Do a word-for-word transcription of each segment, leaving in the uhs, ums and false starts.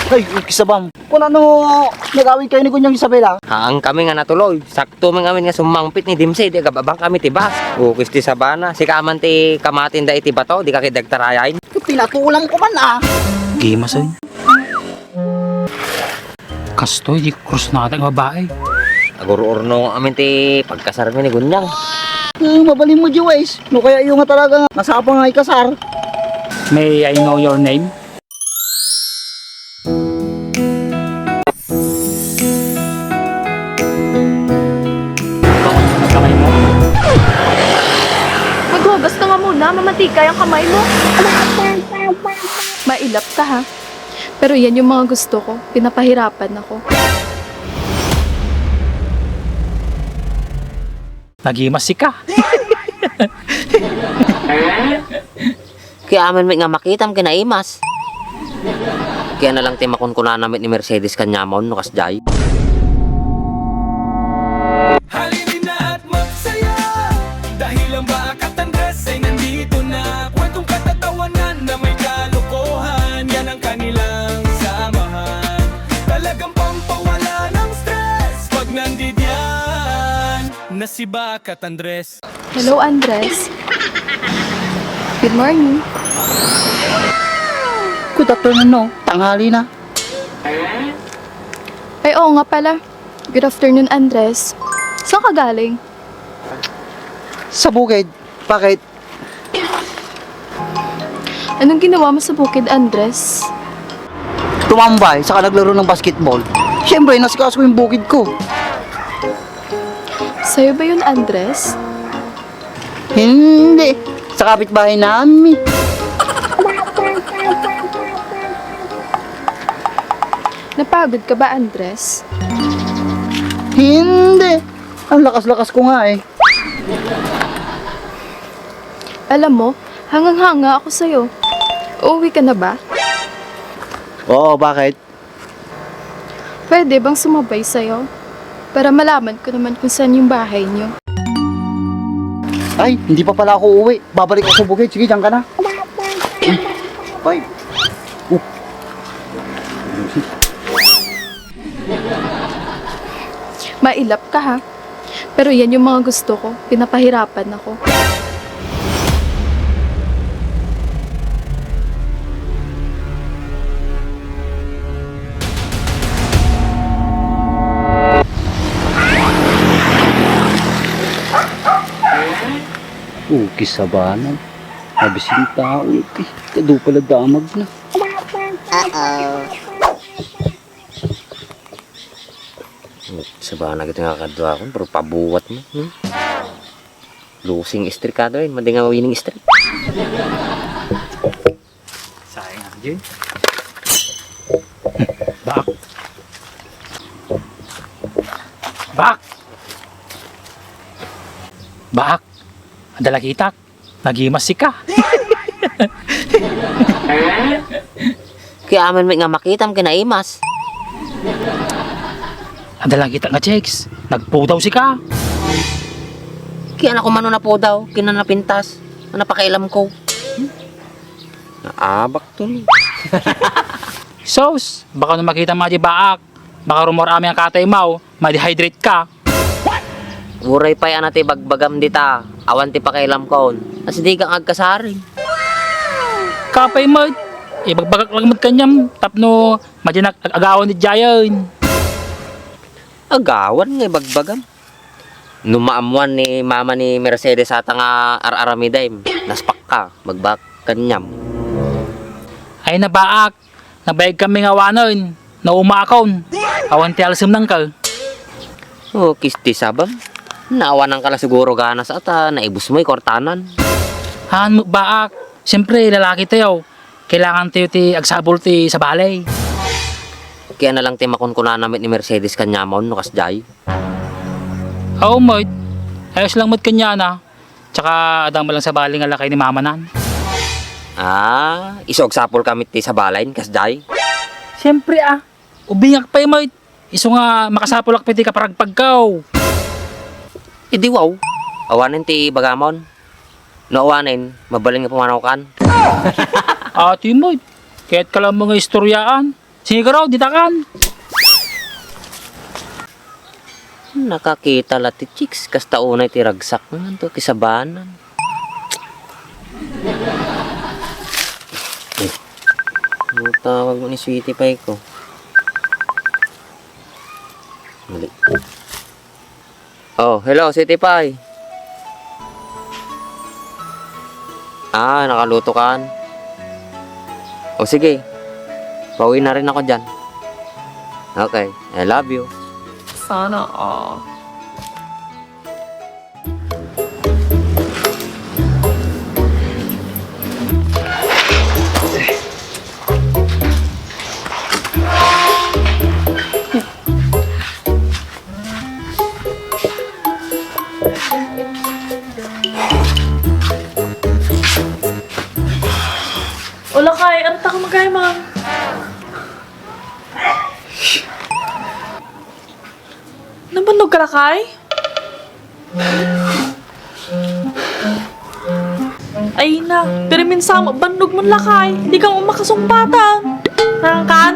Ay, kisabam. Kung ano, nag-awid kayo ni Kunyang Isabela? Haan kami nga natuloy. Sakto man amin nga summangpit ni Dimsay, di agababang kami ti bus. Ukis ti sabana. Sika man ti kamatin da iti bato, di ka kidagtarayan. Pinatulam ko man, ah. Gimas, oy. Kastoy, di krus na nga babae. Agururno amin ti pagkasar mi ni Gunyang. Eh, mabalin mo, Joyce. No kaya yung nga talaga nga nasapa nga ikasar. May I know your name? Bangon mo na kamay mo. Maghugas ka nga muna, mamatika yung kamay mo. Mailap ka, ha? Pero yan yung mga gusto ko. Pinapahirapan ako. Nagimas ka. Kaya amin met nga makitam kinaimas. Kaya na lang ti makunkunana met ni Mercedes kaniamon no kasjay. Halina at magsaya, dahil ang Baak at Andres ay nandito na. Kwentong katatawanan na may kalokohan, yan ang kanilang samahan. Talagang pampawala ng stress pag nandidiyan na si Baak at Andres. Hello, Andres. Good morning. Good afternoon, no? Tanghali na. Ay, oo nga pala. Good afternoon, Andres. Saan ka galing? Sa bukid. Bakit? Anong ginawa mo sa bukid, Andres? Tumambay, saka naglaro ng basketball. Siyempre, nasikaso ko yung bukid ko. Sa'yo ba yun, Andres? Hindi. Sa kapitbahay namin. Napagod ka ba, Andres? Hindi. Ang lakas-lakas ko nga eh. Alam mo, hangang-hanga ako sa'yo. Uuwi ka na ba? Oo, bakit? Pwede bang sumabay sa'yo? Para malaman ko naman kung saan yung bahay niyo. Ay, hindi pa pala ako uuwi. Babalik ako sa bukid. Sige, diyan ka na. Ay. Oh. Mailap ka, ha? Pero yan yung mga gusto ko. Pinapahirapan ako. Ukis sabana. Abisin tao iti. Kadu pala damag na. Uh-oh. Sabana gito nga kadua ko, pero pabuwat mo. Hmm? Losing streak ka doon, madi nga winning streak. Sayang, Jay. Bak. Bak. Bak. Adda lakitak. Nagimas ka. Kaya amin met nga makitam kinaimas. Adda lakitak nga chicks. Nagpudaw ka. Kaya na kumano napudaw, kinanapintas, ano pakialam ko. Hmm? Naabak to ni. Sus, baka no makita mo di baak, baka rumor amin ang katay mo, ma-dehydrate ka. Uray pay ana ti bagbagam dita, awan ti pakialam kon. As di ka agkasari. Kapay mo, ibagbagak lang met kaniam, tapno madinak ag-, agawan di jayen. Agawan nga ibagbagam. No maammuan ni mama ni Mercedes ata nga ar-aramidem, naspak ka, magbak kaniam. Ay nabaak, nabayag kami nga awanen, naumakon. Awan ti alsem nangka. Oh, kisti sabam. Naawanan ka la siguro ganas ata, naibus mo, ikortanan. Haan mo baak, siyempre, lalaki tayo. Kailangan tayo ti agsabol ti sabali. Kaya na lang ti makunkunana met ni Mercedes kaniamon, no kasjay. Oo, met. Ayos lang met kaniana. Tsaka adda man lang sabali nga lakay ni mamanan. Ah, isu agsapol ka met ti sabalayen, kasjay? Siyempre, ah. Ubingak pay met. Isu nga makasapulak pay ti kaparagpagkaw. Idi wow, awanen ti bagamon. No awanen, mabalin nga pumanaw kan. Ati met. Kayatka la nga istoryaan. Siguro, ditakan. Nakakita la ti chicks, kasta unay ti ragsak nganto kisabanan. Ano tawag mo ni Sweetie Pie ko? Mali. Oh, hello, Sweetie Pie. Ah, nakaluto kan? O sige, pauwi na rin ako dyan. Okay, I love you. Sana all. O, lakay, ano ta ka magayman? Nabannog ka, lakay? Ay na, pero minsan, bannog man, lakay. Di ka mo makasungpatan. Nangkan?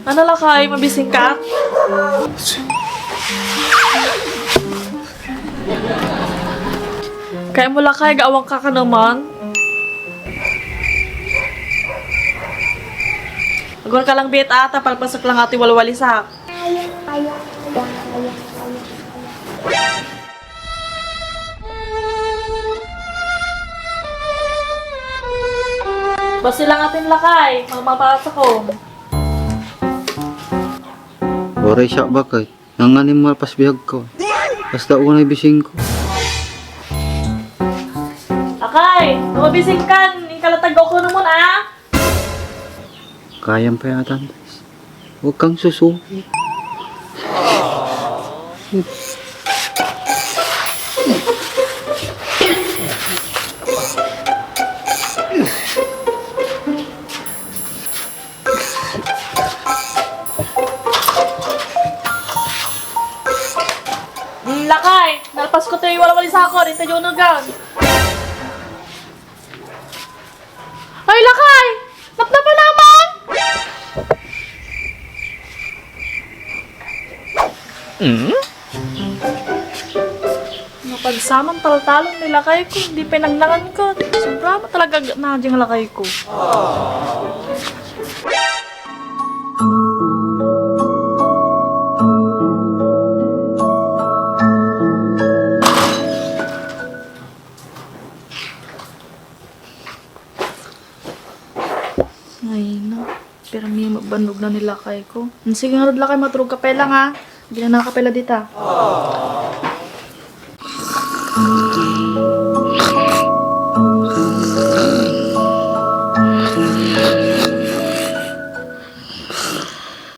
Ano, lakay? Mabising ka? Kaya mo, lakay, gaawang ka ka naman. Agor ka lang, bit, ata, palpasok lang ati walwalisak. Basta lang atin, lakay, mamapasa ko. Waray siya bakit? Nanganim malpas bihag ko. Basta unay bising ko. Lakay, no mabising kan, ikalatag ko naman, ah. Kayam pa yata, guys. Huwag kang susuki. Mm, lakay, nalpas ko to'y walwalisako, din tayo unugan. Ay, lakay! Napnapa naman! Hmm? Napagsaman taltalon ni lakay ko, hindi pinagnangan ko. Sobra mo talaga na diyang lakay ko. Ay, na. Pero may mabannog na ni lakay ko. Hmm, sige nga, lakay, maturog ka pa lang, ha. Bilang na ka pala dita.